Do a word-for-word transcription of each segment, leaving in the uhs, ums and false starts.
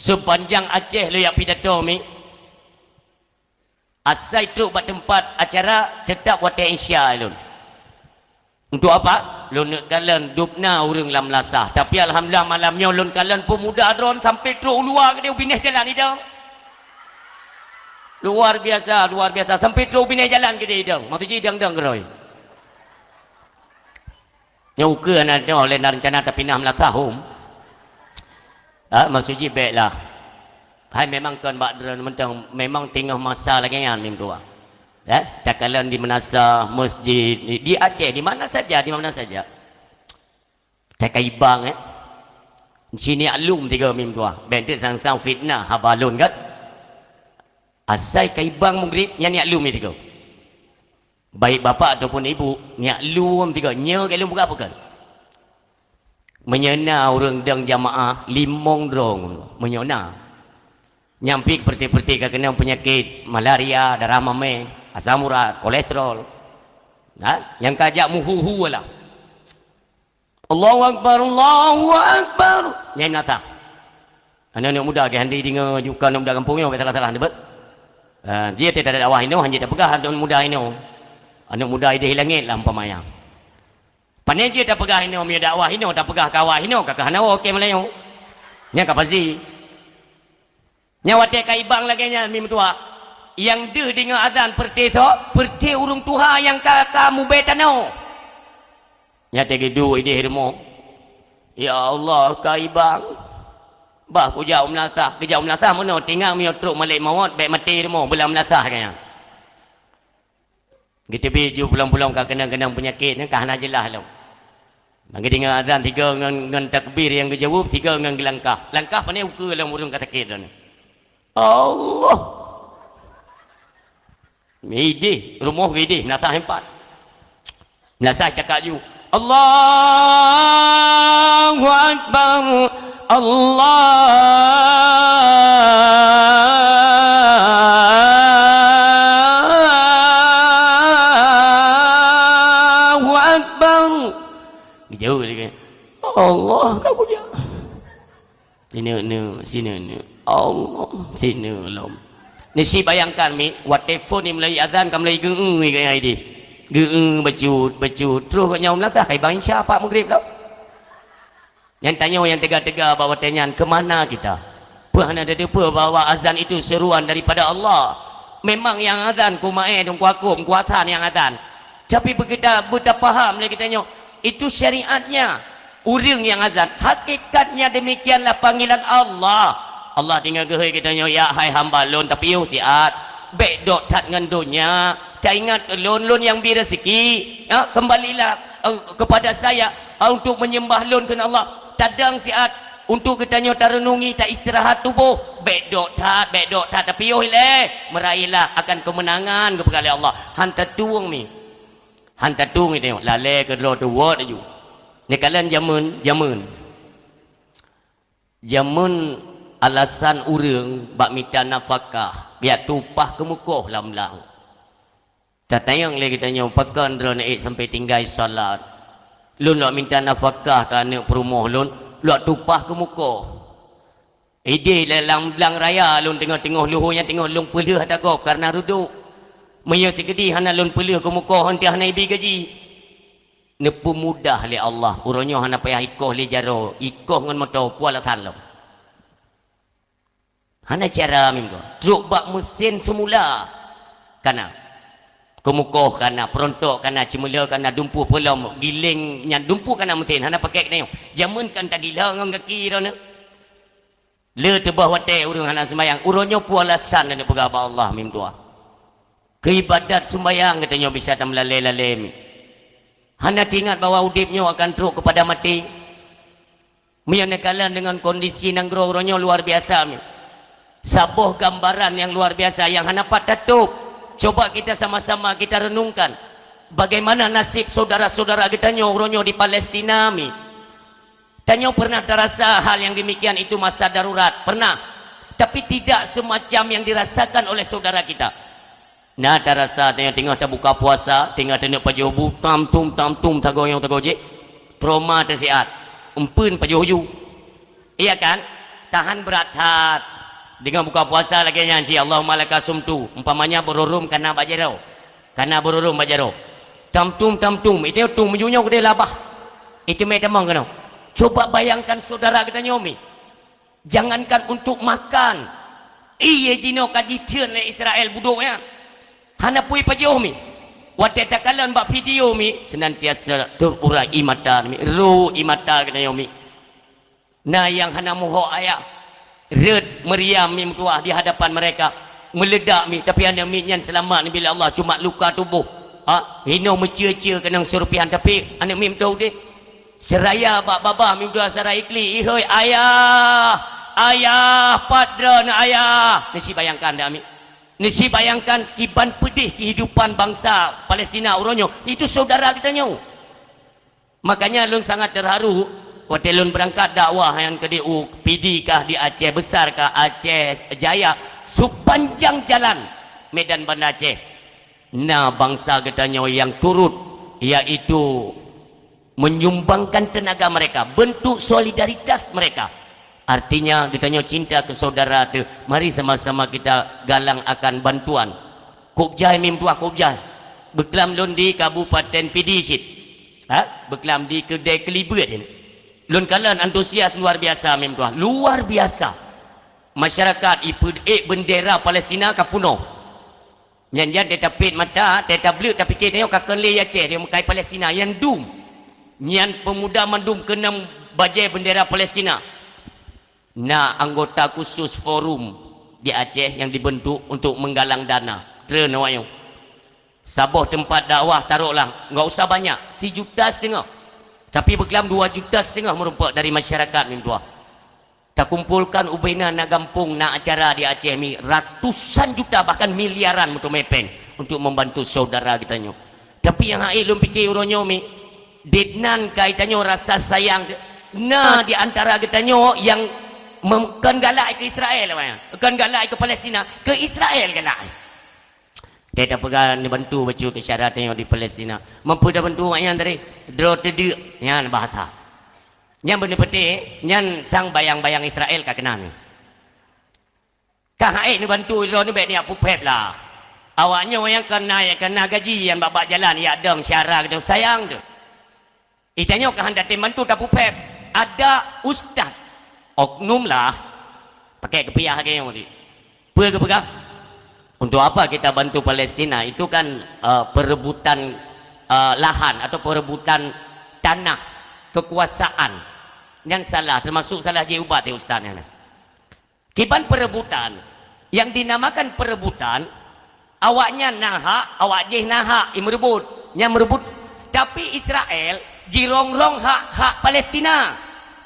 Seupanjang Aceh lôn jak pidato mi, asai trok bak teumpat acara, teutap watée Isya lôn. Untuk apa? Lôn neuk kalon dubna ureuëng lam meunasah. Tapi alhamdulillah, malam nyoe lôn kalon peumuda droen sampai trok u luwa keudeh, u binéh jalan idong. Luar biasa, luar biasa. Sampai trok u binéh jalan keudeh idong. Maksud jih idong-idong keudroe. Nyoe ukeue hana teuh lé na reuncana tapinah meunasah hom. Ha, maksud jih bék lah. Hai memang kon bak droen mantong, memang teungoh masa lagée nyan mim tuha. Eh, takalon di meunasah, masjid, di, di Aceh, di mana saja, di mana saja. Takai bang, eh. Sini aklum tiga mim tuha. Bék teuk sang-sang fitnah haba lôn kan. Asai kai bang mugrib, nyan aklum tiga. Baik bapak ataupun ibu, nyak lom tiga, nyoe keu lôn buka peugah. Meunyoe na ureuëng dong jamaah limong droe, meunyoe na. Nyang pih peureute-peureute ka keunong peunyakét malaria, darah mamèh, asam urat, kolesterol. Nah, nyang ka jak meuhu-hu lah. Allahu Akbar, Allahu Akbar. Nyai meunasah. Aneuk-aneuk muda geuh hana deungoe, jukon aneuk muda gampông nyoe, salah-salah neubeuet. Ah, jih teuh tadak dakwah inoe, hanjeuet tapeugah aneuk muda inoe. Aneuk muda ideh langét lah umpama nyan. Pane jih tapeugah inoe, meunyoe dakwah inoe, tapeugah keu awak inoe, ka keuh hana woe, oke Meulayu. Nyan ka pasti. Nyan watée ka ibang lagée nyan, mi meutuah. Nyang deuh deungoe azan, peureuté soe, peureuté ureuëng tuha nyang ka, ka mubée tanoh. Nyan watée geuduek ideh rumoh. Ya Allah, ka ibang. Bah kujak u meunasah, kujak u meunasah meunoe, tinggai meunyoe trok malaikat maut, bék maté rumoh, beulam meunasah keu nyan. Geuteubiet ju pulang-pulang ka keunong-keunong peunyakét nyan ka hana jeulaih lom. Mangkeudingoe azan tiga ngon, ngon takbir nyang geujaweueb, tiga ngon geulangkah. Langkah pane ukeue lom ureuëng ka sakét droeneuh. Allah. Ideh, rumoh ideh, meunasah empat. Meunasah cakak ju. Allahu Akbar. Allahu Akbar. Geujaweueb lagi. Allah ka kujak. Sineuk-neuk, sineuk-neuk. Allah, sineuk lom. Ni si bayangkan mi, watée phon ni mulai azan ka mulai geu-eu gaya ideh. Geu-eu bacut, bacut. Terus gobnyan meunasah kai bang Isya pak Maghrib lom. Nyang tanyoe nyang teuga-teuga bak watée nyan, keu mana kita? Peue hana tateupeue bahwa azan itu seruan daripada Allah? Memang nyang azan kumae dong kuakub kuasa nyang azan. Tapi beukita beutapaham lé geutanyoe, itu syariatnya. Ureuëng nyang azan, hakikatnya demikianlah panggilan Allah. Allah tinggai geuhôi geutanyoe, "Ya hai hamba Lôn, tapiôh siat. Bék dok that ngon donya. Taingat keu Lôn, Lôn nyang bi raseuki. Ya, kembalilah, eh, kepada Saya, eh, untuk menyembah Lôn," kheun Allah. Tadong siat untuk geutanyoe tareunungi, taistirahat tuboh. Bék dok that, bék dok that, tapiôh ilée. Meuraihlah akan keumeunangan geupeugah lé Allah. Han tatueng mi. Han tatueng mi tanyoe, lalée keudroe teuwot laju. Neukalon jameun, jameun. Jameun alasan ureuëng bak mita nafakah, jak tumpah keumukoh lam blang. Tatanyong lé geutanyoe, pakon droeneuh ék sampai tinggai salat? Lôn lok mita nafakah keu aneuk peurumoh lôn, lok tumpah keumukoh. Ideh lé lam blang raya lôn teungoh-teungoh luho nyan teungoh lôn peulheueh ata gob kareuna reudok. Meunyoe teukeudi hana lôn peulheueh keumukoh, eunteuk hana ibi gaji. Neupeumudah lé Allah, uroe nyoe hana payah ikoh lé jaroe, ikoh ngon moto, peue alasan lom. Hana cara minggu. Trok bak meusén seumula. Kana. Keumukoh kana, peurontok kana, ceumeuleu kana, dumpeue peulom, giléng nyan dumpeue kana meusén, hana pakék nyoe. Jameun kan tagila ngon gaki droeneuh. Le teuboh watée ureuëng hana seumayang, uroe nyoe peue alasan neupeugah bak Allah mim tuha. Keu ibadat seumayang geutanyoe bisa tameulale-lale mi. Hana teuingat bahwa udeb nyoe akan trok keupada maté. Meunyoe neukalon deungon kondisi nanggroe uroe nyoe luar biasa mi. Saboh gambaran nyang luar biasa nyang hana pat tatôb. Coba kita sama-sama kita renungkan bagaimana nasib saudara-saudara geutanyoe uroe nyoe di Palestina mi. Tanyoe pernah tarasa hal yang demikian itu masa darurat, pernah. Tapi tidak semacam yang dirasakan oleh saudara kita. Na tarasa tanyoe teungoh tabuka puasa, teungoh taneuk pajoh bu, tam tum, tam tum, tagoyong, tagojek, trauma tasiat, empeuen pajoh uju. Iya kan? Tahan brat that. Deungon buka puasa lagèe nyan si Allahumma laka sumtu. Umpamanya beururôm kana bak jaroe. Kana beururôm bak jaroe. Tamtum, tamtum. Itu tuh meunyoe keudeh labah. Itu mé tamong keunoe. Coba bayangkan saudara kita nyoe mi. Jangankan untuk makan. Ié jinoe ka jitreun lé Israel budok nyan. Hana pui pajoh mi. Watèe takalon bak video mi, senantiasa terurai ie mata mi, ro ie mata kita nyoe mi. Na nyang hana muhok ayah. Rhët meuriam mi meutuah di hadapan mereka. Meuledak mi, tapi aneuk miet nyan seulamat neubri lé Allah, cuma luka tuboh. Ha, hinoe meucue-cue keunong seurupihan, tapi aneuk miet meutuah udép. Seuraya bak babah mi meutuah sarai kli, "Ihôi ayah, ayah, pat droeneuh ayah?" Neusibayangkan dak mi? Neusibayangkan kiban peudeh keuhidupan bansa Palestina uroe nyoe. Itu saudara kita nyoe. Makanya lôn sangat terharu watèe lôn beurangkat dakwah nyan keudéh u Pidie kah, di Aceh Besar kah, Aceh Jaya, sepanjang jalan Medan Banda Aceh, na bansa geutanyoe nyang turut, yaitu menyumbangkan tenaga mereka, bentuk solidaritas mereka. Artinya, geutanyoe cinta keu saudara teuh, mari sama-sama kita galang akan bantuan. Kôb jai mi meutuah, kôb jai. Beuklam lôn di Kabupaten Pidie cit. Ha? Beuklam di keudè keulibeut nyan. Lôn kalon antusias luar biasa mi meutuah, luar biasa. Masyarakat ipeuék beundera Palestina ka peunoh. Nyan jan teuh tapiet mata, teuh tableuet, tapike tanyoe ka kheun lé Aceh, tanyoe meukai Palestina, nyan dum. Nyan peumuda mandum keunong bajèe beundera Palestina. Na anggota khusus forum di Aceh nyang dibentuk untuk menggalang dana. Treun awak nyoe. Saboh teumpat dakwah, taroklah, enggak usah banyak, sijuta siteungoh. Tapi beuklam dua juta siteungoh meurumpok dari masyarakat mi meutuah. Takumpolkan ubena na gampông, na acara di Aceh mi, ratusan juta, bahkan miliaran meuteumé péng untuk membantu saudara geutanyoe. Tapi nyang ha'ék lôn pike uroe nyoe mi, dit nan kai tanyoe rasa sayang na di antara geutanyoe nyang mem-, kon galak keu Israel, kon galak keu Palestina, keu Israel galak. Teuh tapeugah neubantu bacut keu syedara tanyoe di Palestina. Mampu tabantu awak nyan tadi, droe teudeuk nyan bahasa. Nyan beuneupeute, nyan sang bayang-bayang Israel ka keunan. Ka ha'ék neubantu droeneuh, bèk neujak puphép lah. Awak nyoe nyang ka na, ka na gaji nyan bak-bak jalan, jak dong syedara geutanyoe sayang teuh. Geutanyoe ka han tatem bantu tapuphép. Ada ustaz, oknum lah, pakè keupiah lagèe nyoe tadi. Peue geupeugah? Untuk apa kita bantu Palestina? Itu kan, eh, perebutan, eh, lahan atau perebutan tanah, kekuasaan. Nyan salah, termasuk salah jih ubat ya ustaz nyan. Kiban perebutan, yang dinamakan perebutan, awaknyan na hak, awak jih na hak, i meureubot, nyan meureubot. Tapi Israel jirongrong hak-hak Palestina,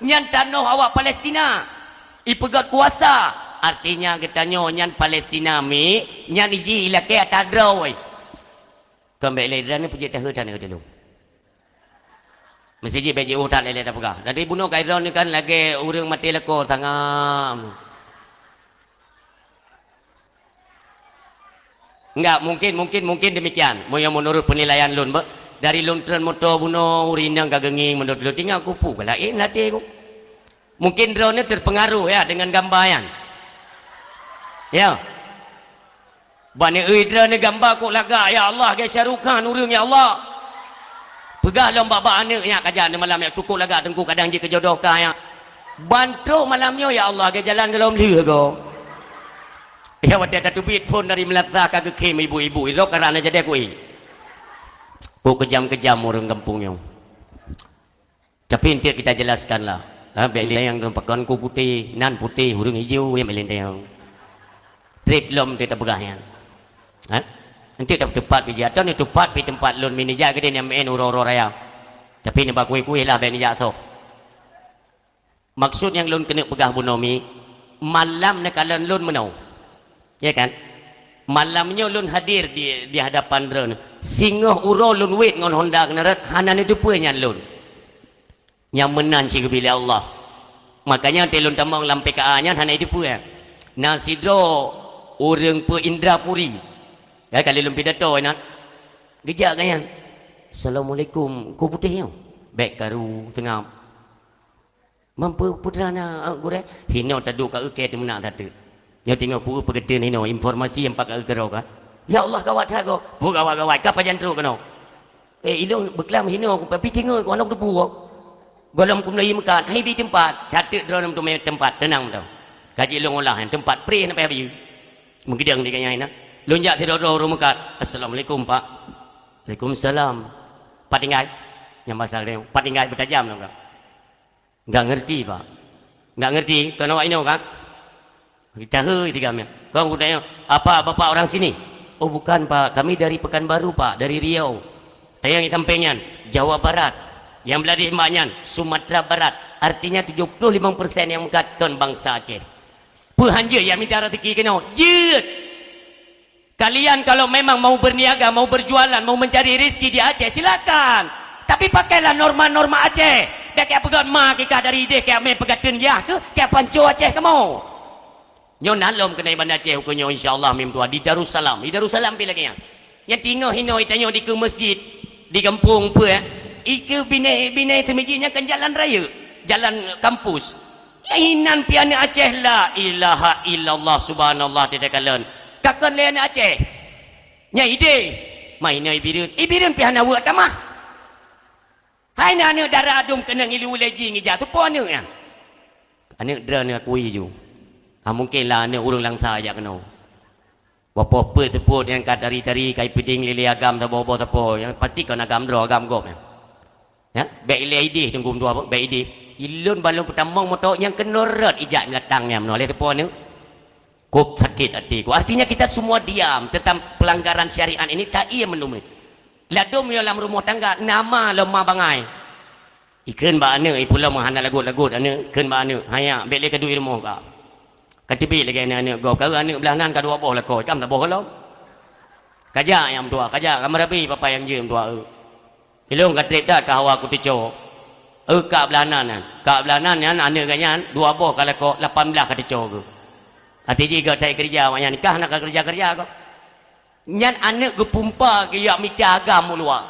nyan tanoh awak Palestina, ipeugöt kuasa. Artinya geutanyoe nyan Palestina mi, nyan iji ilakèe ata droe. Kon bèk lé droeneuh peujeuet tahe taneuh dulu. Meuseujid bèk jiôh that lé tapeugah. Jadi bunoe keu droeneuh kan lagèe ureueng maté lakoe sangam. Enggak, mungkin, mungkin, mungkin demikian. Meunyoe meunurot peunilaian lôn, beuh, dari lôn treun moto bunoe, ureueng inong ka geungieng meunurot lôn, tinggai kupeue laén até ku. Mungkin droeneuh terpengaruh ya dengan gamba nyan. Ya. Bak neueu droeneuh gamba kok lagak, ya Allah, lagèe Shah Rukh Khan ureueng, ya Allah. Peugah lom bak-bak aneuk nyan, ka jak neumalam nyan, cukôp lagak teungku, kadang jikeujodoh kah nyan. Ban trok malam nyoe, ya Allah, lagèe jalan golom lheueh goe. Ya, watèe tateubiet phon dari meulasah ka geukhém ibu-ibu, idroe karana jadèe kui. Kok keujam-keujam ureueng gampông nyoe. Tapi enteuk kita jelaskan lah. Ha, bèk lé nyang pakon ku putéh, nan putéh, ureueng ijo nyang bèk lé nyang. Trép lom enteuk tapeugah nyan. Ha? Enteuk ta-, teupat pih jih. Atau neuteupat pih teumpat lôn mi neujak keudéh nyang meu'en uroe-uroe raya. Tapi neuba kueh-kueh lah bèk neujak soh. Maksud nyang lôn keuneuk peugah bunoe mi, malam neukalon lôn meunoe. Ya kan? Malam nyoe lôn hadir di, di hadapan droeneuh. Singoh uroe lôn wét ngon honda keuneurot, hana neuteupeue nyan lôn. Nyang meunan sigeubri lé Allah. Makanya watèe lôn tamong lam P K A nyan hana jiteupeue. Na sidroe ureueng peu Indrapuri. Ka kali lôn pidato inan. Geujak gobnyan. "Assalamualaikum, Teungku Putéh nyoe?" "Bèk karu, seungab." Mampu putra na, eh, gurée? Hino taduek ka ukée teumeunak tateuk. Nyoe teungoh ku peugeuteueng hino informasi nyang pat ka keudroe ka. Ya Allah, gawat that gob. Peue gawat-gawat, ka pajan trok keunoe. Eh, ilong beuklam hino, tapi teungoh ku aneuk teupeue. Gohlom ku meulayeue meukat, hai bi teumpat. Tateuk droeneuh teumé teumpat, teunang mantong. Ka jeuet lôn olah nyan, teumpat preh na payah bayeue. Meugeudong di gobnyan na. Lôn jak sidroe-droe ureueng meukat. "Assalamualaikum, Pak." "Waalaikumsalam." "Pat tinggai?" Nyang basa geutanyoe, "Pat tinggai?" Beutajam lom ka. "Enggak ngerti, Pak." "Enggak ngerti? Kon awak inoe kan?" Tahe tiga mil. Kon geutanyoe, "Apa Bapak orang sini?" "Oh, bukan, Pak. Kami dari Pekanbaru, Pak. Dari Riau." "Tanyong di sampéng nyan, Jawa Barat. Nyang blah di simbak nyan, Sumatera Barat. Artinya tujuh puluh lima persen nyang meukat kon bansa Aceh." "Peue han jeuet jak mita raseuki keunoe?" "Jeuet! Kalian kalau memang mau berniaga, mau berjualan, mau mencari rezeki di Aceh, silakan. Tapi pakailah norma-norma Aceh. Bèk kajak peugöt ma kikah dari idéh, kajak mé peugateun yah keuh, kajak panco Aceh kamoe." Nyoe na lom keunoe Banda Aceh ukeue nyoe, insya Allah, mim tuha di Darussalam. Di Darussalam pih lagèe nyan. Nyang teungoh hino tanyoe dikeue masjid di gampông peue, eh? Ikeue binéh-binéh seumeujid nyan kan jalan raya, jalan kampus. Nyang inan pih aneuk Aceh, la ilaha illallah, subhanallah, teuka kalon. Ka kon lé aneuk Aceh. Nyang idéh, ma hino Ibireuen. Ibireuen pih hana weuek tamah. Hai na aneuk dara dum keunong ilu lé jih ngija, soe po aneuk nyan? Aneuk droeneuh akui ju. Ah, mungken lah aneuk ureueng Langsa jak keunoe. Bapak peuet seupôt nyang ka tari-tari, ka ipeudeng lé-lé agam saboh-boh sapo, nyang pasti kon agam droe, agam gob nyan. Ya, bèk ilèe idéh teungku meutuah, bèk idéh. Ilôn ban lôn peutamong moto nyang keunoe rot ijak meulatang nyan meunoe lé sapo aneuk. Kop sakét até ku. Artinya kita semua diam tentang pelanggaran syariat ini, tak iya meunurut. Ladôm yo lam rumoh tangga, nama lom ma bangai. Ikheun bak aneuk, ipeulom hana lagot-lagot aneuk, kheun bak aneuk, "Hai nyak, bèk lé kaduek i rumoh kah." Ka teubiet lagèe aneuk-aneuk gob, ka aneuk blah nan ka dua boh lakoe, ikam saboh gohlom. Kajak nyang meutuah, kajak ka meurabi papa nyang jeuet meutuah eu. Ilôn ka trép that ka hawa kuteuco. Eu, ka blah nan nyan, ka blah nan nyan aneuk geuh nyan dua boh ka lakoe, lapan blah ka teuco geuh. Até jih geuh that keureuja awak nyan, ka hana ka keureuja-keureuja gob. Nyan aneuk geupumpa geujak mita agam u luwa.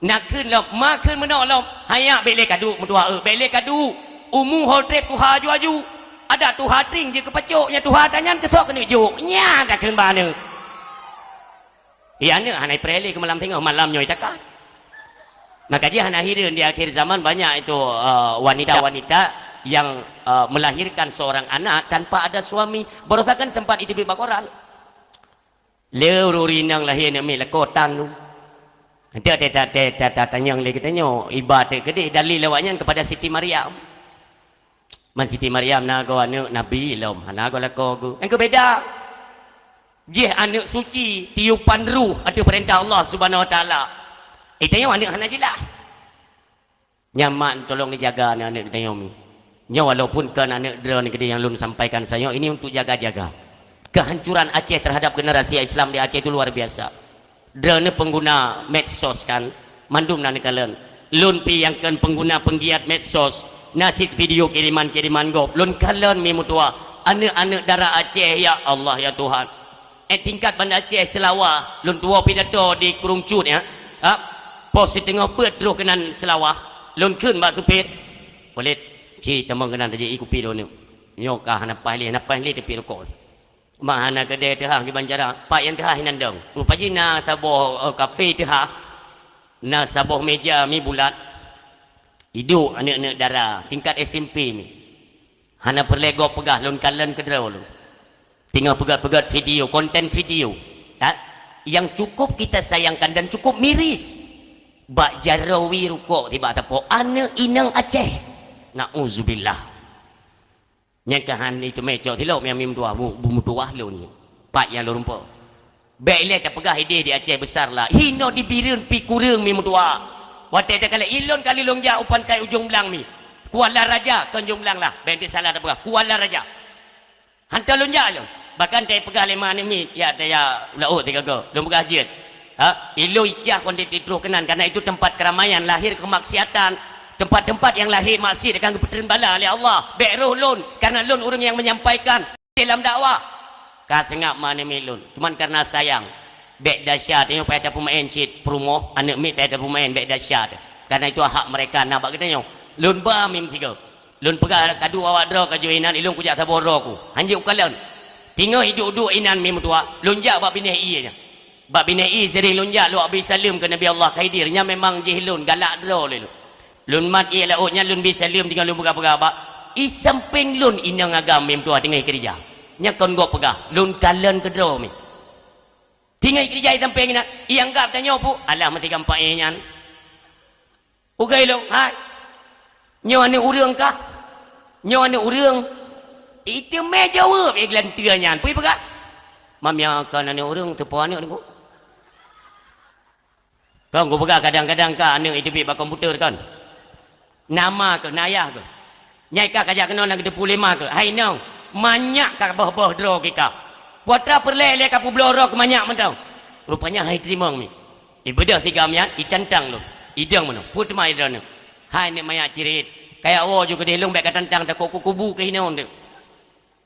Na kheun lom, ma kheun meunoe lom, "Hai nyak, bèk lé kaduek meutuah eu, bèk lé kaduek. Umu ho trép tuha aju-aju. Adak tuha tring jeuet keu pacok, nyan tuha tanyan keusoe keuneuk jok." Nyan ka kheun bak aneuk. Iya aneuk hana ipreh lé keu malam singoh, malam nyoe itakat. Maka jih hana hireuen di akhir zaman banyak itu, eh, wanita-wanita yang, eh, melahirkan seorang anak tanpa ada suami. Barosa kan sempat iteubiet bak koran. Lé ureueng inong lahé aneuk miet lakoe tan tu. Enteuk ta-, ta-, ta-, ta-, tatanyong lé geutanyoe, iba teuk keudeh dalil awak nyan kepada Siti Maryam. Man Siti Maryam na goe aneuk nabi lom, hana goe lakoe geuh. Nyang keu beda. Jih aneuk suci, tiupan ruh ateueh peurintah Allah Subhanahu Wa Taala. Itanyoe aneuk hana jeulaih. Nyan mak tolong dijaga aneuk-aneuk geutanyoe mi. Nyoe walaupun kon aneuk droeneuh keudeh nyang lôn sampaikan sayoe, ini untuk jaga-jaga. Kehancuran Aceh terhadap generasi Islam di Aceh itu luar biasa. Droeneuh pengguna medsos kan, mandum na neukalon. Lôn pih nyang kon pengguna penggiat medsos, na cit video kiriman-kiriman gob. Lôn kalon mi meutuah, aneuk-aneuk dara Aceh, ya Allah, ya Tuhan. Eh, tingkat Banda Aceh Seulawah, lôn tuwoe pidato di Krueng Cut, ya. Ha? Pos siteungoh peuet troh keunan Seulawah, lôn kheun bak supet, "Walid, ci tamong keunan tajak i kupi lôn nyoe. Nyoe ka hana paih lé, hana paih lé tapi rukok. Ma hana keudè teuhah kiban cara, pat nyang teuhah inan dong." Rupa jih na saboh, eh, kafe teuhah, na saboh meja mi bulat. Iduek aneuk-aneuk dara tingkat S M P mi. Hana peureulèe gob peugah lôn kalon keudroe lôn. Teungoh peugöt-peugöt video, konten video. Ha? Yang cukup kita sayangkan dan cukup miris. Bak jaroe wie rukok tibak sapo aneuk inong Aceh. Nauzubillah. Nyang keuhan iteumé cok silop nyang meutuah, bu-, bu-, meutuah lôn. Pat nyang lôn rumpok. Bèk ilèe tapeugah idéh di Aceh Besar lah. Hino di Bireuen pih kureueng mi meutuah. Watèe takalon ilôn kali lôn jak u pantai Ujong Blang mi. Kuala Raja, kon Ujong Blang lah. Bèk teusalah tapeugah. Kuala Raja. Hantom lôn jak lôn. Bahkan tapeugah lé ma aneuk miet, ya, taya laôt tiga go. Lôn peugah jeuet. Ha, ilôn icah kon titroh keunan, karena itu tempat keramaian, lahir kemaksiatan. Tempat-tempat yang lahir maksiat akan geupeutreun bala lé Allah. Bèk roh lôn, karena lôn ureueng nyang menyampaikan dalam dakwah. Ka seungab ma aneuk miet lôn. Cuman karena sayang. Bèk dasya, tanyoe payah tapeumaén cit peurumoh, aneuk miet payah tapeumaén, bèk dasya teuh. Karena itu hak mereka na bak geutanyoe. Lôn ba mi meusigoe. Lôn peugah ka duek awak droe ka jeuet inan, ilôn kujak saboh droe ku. Hanjeuet kukalon. Teungoh iduek-duek inan mi meutuah, lôn jak bak binéh ie nyan. Bak binéh ie sering lôn jak lôn abi saleuem keu Nabi Allah Khidir. Nyan memang jih lôn galak droe lé lôn. Lôn mat ie laôt nyan lôn bi saleuem teungoh lôn peugah-peugah bak. I sampéng lôn inong agam mi meutuah teungoh keurija. Nyan kon gob peugah, lôn kalon keudroe mi. Teungoh keurija i sampéng inan, ianggap tanyoe pu, alah meuti gampang ie nyan. Ugai lôn, hai. Nyoe aneuk ureuëng kah? Nyoe aneuk ureuëng. Iteumé jaweueb ie geulanteue nyan. Peue peugah? Mamia kon aneuk ureuëng teupo aneuk niko. Kon kupeugah kadang-kadang ka aneuk iteubiet bak komputer kon. Nama keuh, nayah keuh. Nyai ka kajak keunoe na geuteupu lé ma keuh. Hai nong, manyak ka boh-boh droe kika. Putra peureulée lé ka peubloe droe keu manyak mantong. Rupanya hai teurimong mi. Ibeudôh siga mian, icantang lôn. Idong meunoe, peue teuma idong nyoe? Hai aneuk manyak cirit, kajak woe ju keudeh lôn bék katantang takot kukubu keuh inong teuh.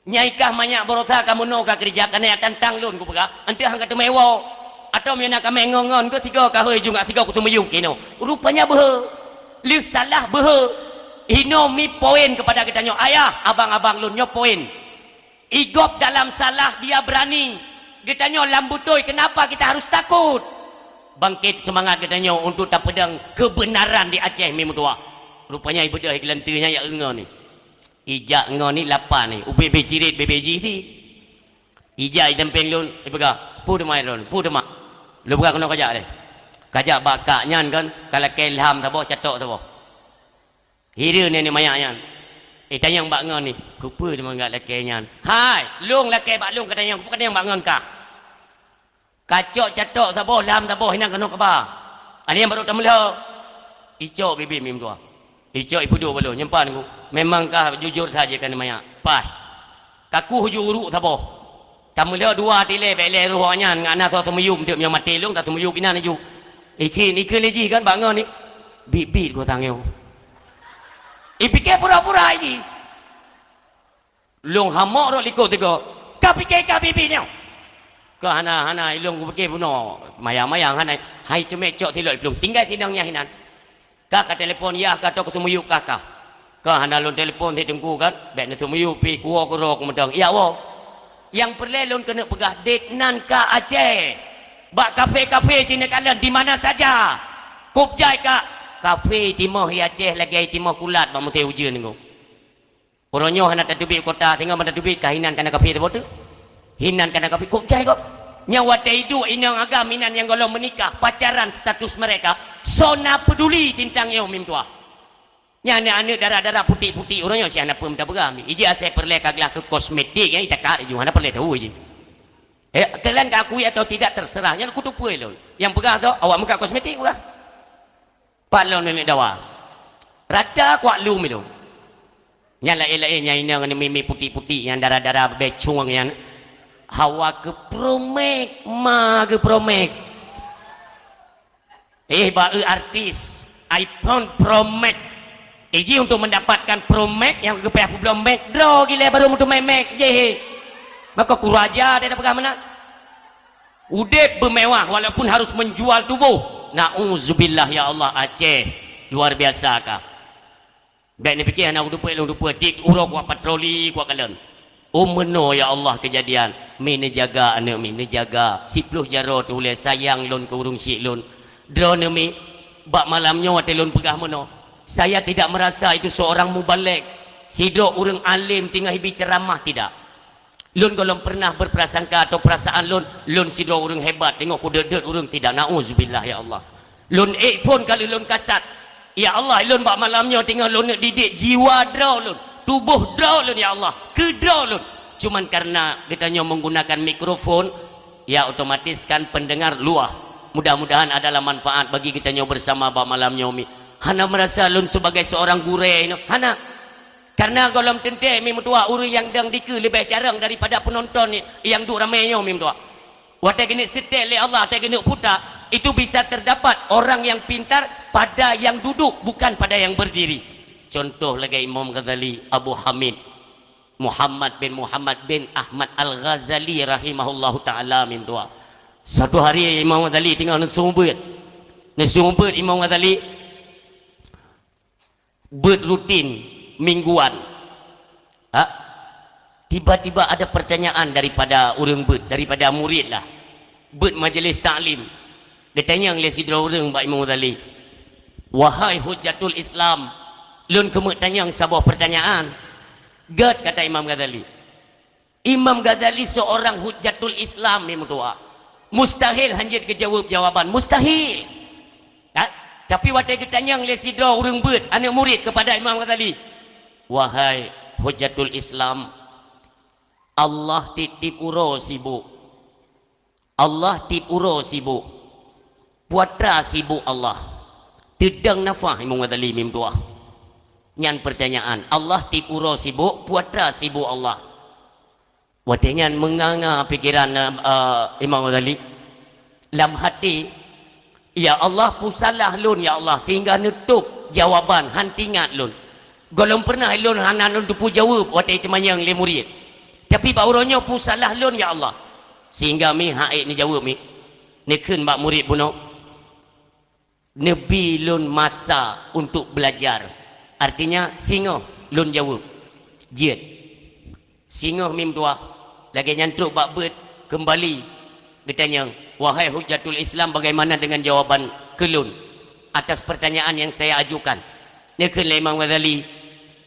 Nyai kah manyak baroesa ka meunoe ka keurija ka neujak tantang lôn kupeugah, eunteuk han ka teumé woe. Atau meunyoe na kaméng ngon-ngon keuh sigoe ka hôi ju ngat sigoe kuteumiyueb keuh inoe. Rupanya beuhe. Lheueh salah beuhe. Inoe mi poin keupada geutanyoe ayah, abang-abang lôn nyoe poin. Igob dalam salah dia berani. Geutanyoe lam beutôi, kenapa kita harus takut? Bangkit semangat geutanyoe untuk tapeudong keubeunaran di Aceh mi meutuah. Rupanya ibeudôh i geulanteue nyan ya ngon ni. Ijak ngon ni lapan ni, ubé-bé cirit bébé jih ti. Ijak i sampéng lôn, ipeugah, "Peue teuma droe, peue teuma?" Lôn peugah keunoe kajak lé. Kajak bak kak nyan kan, ka lakée lham saboh, catok saboh. Hireuen nyan ni manyak nyan. Itanyong bak ngon ni, "Keupeue teuma gat lakée nyan?" "Hai, lôn lakée bak lôn katanyong, peue katanyong bak ngon kah?" Kacok catok saboh, lham saboh, inan keunoe kaba. Aneuk nyan barô tameulhö. Icok bibit mi meutuah. Icok ipeuduek bak lôn, nyimpan ku. Memang ka jujur that jih keu manyak. Paih. Kaku ju uruk saboh. Tameulhö dua tilée, bék lé roh awaknyan, ngon na soe teumiyueb, meunyoe maté lôn, tateumiyueb inan laju. Ikheun, ikheun lé jih kan, bak ngon ni. Bit-bit ku tangieu. Ipike pura-pura jih. Lôn hamok rot likot tiga. Ka pike ka bibi nyoe. Ka hana, hana, ilôn kupike bunoe. Mayang-mayang hana. Hai teumé cok silop iplueng. Tinggai sinong nyang hinan. Ka, ka telepon yah, ka toh keuteumiyueb kah, kah. Ka hana lôn telepon si teungku kan. Bék neuteumiyueb pi kuwoe keudroe kumeudong. Ya woe. Nyang peureulée lôn keuneuk peugah, dit nan ka Aceh. Bak kafe-kafe cina kalon di mana saja. Kub jai ka. Kafe timoh i Aceh lagée timoh kulat bak muté ujeuen nyoe. Uroe nyoe hana tateubiet kota, singoh ban tateubiet ka hinan kana kafe teuboh teuk. Hinan kana kafe kok jai kok. Nyang watée iduek inong agam inan nyang gohlom meunikah, pacaran status mereka, soe na peduli tintang nyoe mi meutuah. Nyan aneuk-aneuk dara-dara putik-putik uroe nyoe si hana peue meutabeuram. Iji asai peureulée ka glah keu kosmetik nyan itakat iju hana peureulée tahu iji. Eh, kalian ka akui atau tidak terserah. Nyan kutu peue lôn. Nyang peugah tu awak muka kosmetik peugah. Pat lôn neuk dawa. Rata kuak lum ilôn. Nyan laén-laén nyang inong ngon mimi putik-putik nyang dara-dara becung nyan. Hawa keu Pro Max, ma keu Pro Max. Eh, ba eu artis, iPhone Pro Max. Iji untuk mendapatkan Pro Max nyang geupeubuet Pro Max, droe gilée baru meuteumé Max jih. Maka kuraja dia peugah meunan. Udeb beumewah walaupun harus menjual tubuh. Nauzubillah ya Allah, Aceh luar biasa ka. Bék neupike hana udeupeue lôn dupeue dik uroe kuat patroli kuat kalon. Oh meunoe ya Allah keujadian, mi neujaga aneuk mi neujaga siploh jaroe teuh ulée sayang lôn keu ureuëng syik lôn. Droeneuh mi bak malam nyoe watée lôn peugah meunoe, saya tidak merasa itu seorang mubalig, sidroe ureuëng além teungoh ibi ceuramah tidak. Lôn gohlom pernah berprasangka atau perasaan lôn, lôn sidroe ureuëng hebat, teungoh kudeuet-deuet ureuëng tidak. Nauzubillah ya Allah. Lôn ék phon ka lheueh lôn kasat. Ya Allah, lôn bak malam nyoe teungoh lôn neuk didik jiwa droe lôn, tuboh droe lôn ya Allah, keu droe lôn. Cuman karena geutanyoe menggunakan mikrofon, ya otomatis kan pendengar luah. Mudah-mudahan adalah manfaat bagi geutanyoe bersama bak malam nyoe mi. Hana merasa lôn sebagai seorang gurée inoe, hana. Karena gohlom teuntée mi meutuah ureuëng nyang dong dikeue leubeh carông daripada peunonton nyang duek ramé nyoe mi meutuah. Watée geuneuk seutée lé Allah, watée geuneuk puta, itu bisa terdapat orang yang pintar pada yang duduk, bukan pada yang berdiri. Contoh lagée Imam Ghazali, Abu Hamid, Muhammad bin Muhammad bin Ahmad Al-Ghazali rahimahullahu taala mi meutuah. Satu hari Imam Ghazali teungoh neuseumeubeuet. Neuseumeubeuet Imam Ghazali, beuet rutin, mingguan. Ha? Tiba-tiba ada pertanyaan daripada ureuëng beuet, daripada murid lah. Beuet majlis taklim. Geutanyong lé sidroe ureuëng bak Imam Ghazali, "Wahai Hujjatul Islam, lôn keumeuk tanyong saboh pertanyaan." Gét kata Imam Ghazali. Imam Ghazali seorang Hujjatul Islam, mi meutuah. Mustahil hanjeuet geujaweueb jawaban, mustahil. Ta-, tapi watée geutanyong lé sidroe ureuëng beuet, aneuëk murid kepada Imam Ghazali, "Wahai Hujjatul Islam, Allah tieb-tieb uroe sibuk. Allah tieb uroe sibuk. Puatra sibuk Allah. Teudong nafah Imam Ghazali mi meutuah." Nyan pertanyaan, Allah tieb uroe sibuk, puatra sibuk Allah. Watée nyan meunganga pikiran, eh, Imam Ghazali. Lam hati, "Ya Allah, peue salah lôn, ya Allah, sehingga neutôb jawaban, han teuingat lôn. Gohlom pernah lôn hana lôn teupeu jaweueb watée teumanyong lé murid. Tapi bak uroe nyoe peue salah lôn, ya Allah, sehingga mi han ék neujaweueb mi?" Neukheun bak murid bunoe, "Neubi lôn masa untuk belajar. Artinya, singoh lôn jaweueb." Jeuet. Singoh mi meutuah, lagée nyan trok bak beuet keumbali geutanyong, "Wahai Hujjatul Islam, bagaimana dengan jawaban keu lôn atas pertanyaan yang saya ajukan?" Neukheun lé Imam Ghazali,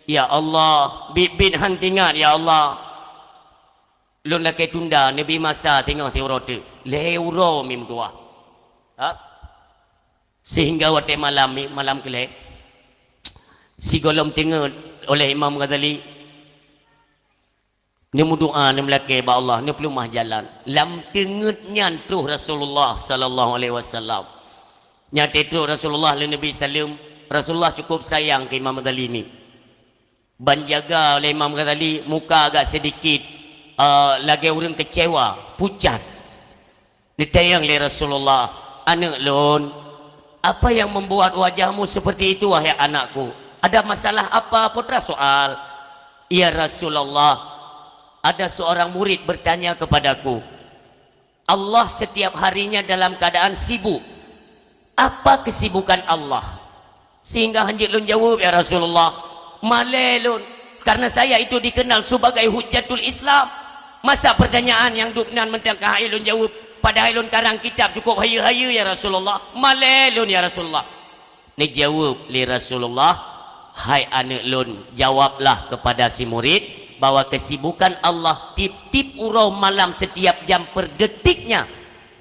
"Ya Allah, biet-biet han teuingat, ya Allah. Lôn lakée tunda, neubi masa singoh siuroe teuk." Lhée uroe mi meutuah. Ha? Sehingga watée malam mi, malam keulhée, sigohlom teungeut oleh Imam Ghazali, neumeudoá, neumeulakée bak Allah, neupeuleumah jalan. Lam teungeut nyan troh Rasulullah sallallahu alaihi wasallam. Nyang troh Rasulullah lé Nabi saleuem, Rasulullah cukup sayang keu Imam Ghazali mi. Ban jaga oleh Imam Ghazali, muka agak sedikit, eh, lagée ureuëng kecewa, pucat. Ditanyong lé Rasulullah, "Aneuëk lôn, apa yang membuat wajahmu seperti itu, wahai anakku? Ada masalah apa? Apa soal?" "Ya Rasulullah, ada seorang murid bertanya kepadaku, Allah setiap harinya dalam keadaan sibuk. Apa kesibukan Allah sehingga hanjeuet lôn jaweueb, ya Rasulullah? Malée lôn, karena saya itu dikenal sebagai Hujjatul Islam. Masa pertanyaan nyang dub nan mantong ka han ék lôn jaweueb, padahai lôn karang kitab cukup hayeue-hayeue, ya Rasulullah. Malée lôn, ya Rasulullah." Neujaweueb lé Rasulullah, "Hai aneuëk lôn, jawablah kepada si murid bahwa kesibukan Allah tieb-tieb uroe malam, setiap jam per detiknya,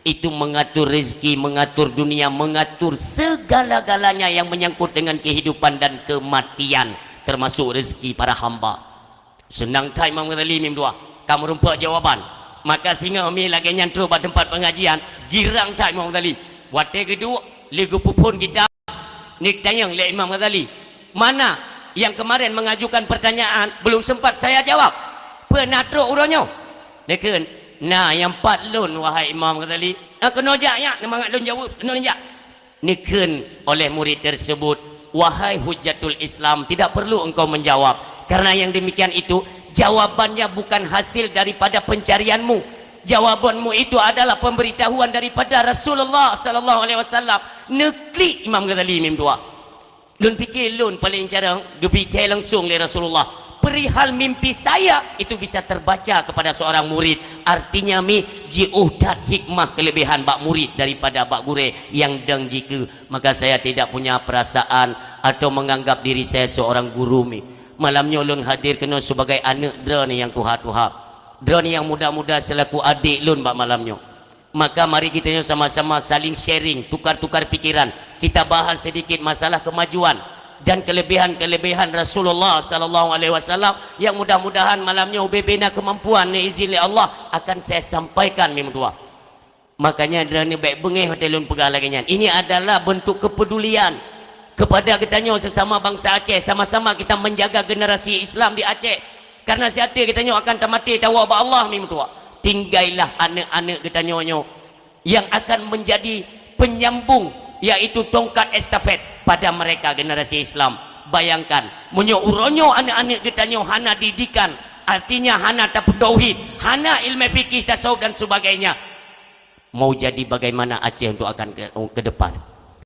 itu mengatur rezeki, mengatur dunia, mengatur segala-galanya yang menyangkut dengan kehidupan dan kematian, termasuk rezeki para hamba." Seunang that Imam Ghazali mi meutuah, ka meurumpok jawaban. Maka singoh mi lagée nyan troh bak teumpat pengajian, girang that Imam Ghazali. Watée geuduek, lé geupeuphon kitab, neutanyong lé Imam Ghazali, "Mana yang kemarin mengajukan pertanyaan belum sempat saya jawab? Peue na trok uroe nyoe?" Neukheun, "Na nyang pat lôn, wahai Imam Ghazali." "Ah, keunoe jak nyak, neumangat lôn jaweueb, keunoe jak." Neukheun oleh murid tersebut, "Wahai Hujjatul Islam, tidak perlu engkau menjawab, karena yang demikian itu jawabannya bukan hasil daripada pencarianmu. Jawabanmu itu adalah pemberitahuan daripada Rasulullah sallallahu alaihi wasallam." Neuklik Imam Ghazali mi meutuah. "Lôn pike lôn paléng carông geubri thée langsong lé Rasulullah. Perihal mimpi saya itu bisa terbaca kepada seorang murid. Artinya mi jiôh that hikmah keuleubiehan bak murid daripada bak gurée nyang dong jikeue. Maka saya tidak punya perasaan atau menganggap diri saya seorang guru mi. Malam nyoe lôn hadir keunoe sebagai aneuëk droeneueh nyang tuha-tuha, droeneueh nyang muda-muda selaku adék lôn bak malam nyoe. Maka mari geutanyoe sama-sama saling sharing, tukar-tukar pikiran. Kita bahas sedikit masalah kemajuan dan kelebihan-kelebihan Rasulullah sallallahu alaihi wasallam yang mudah-mudahan malam nyoe ubé-bé na keumampuan, neuizin lé Allah, akan saya sampaikan mi meutuah. Makanya droeneueh bék beungéh watée lôn peugah lagée nyan. Ini adalah bentuk kepedulian kepada geutanyoe sesama bangsa Aceh. Sama-sama kita menjaga generasi Islam di Aceh. Karena siaté geutanyoe akan tamaté tawoe bak Allah mi meutuah. Tinggailah aneuëk-aneuëk geutanyoe nyoe yang akan menjadi penyambung, yaitu tongkat estafet pada mereka generasi Islam. Bayangkan, meunyoe uroe nyoe aneuëk-aneuëk geutanyoe hana didikan, artinya hana tapeutauhid, hana ileumé fikih, tasawuf dan sebagainya, mau jadi bagaimana Aceh untuk akan ke, ke depan?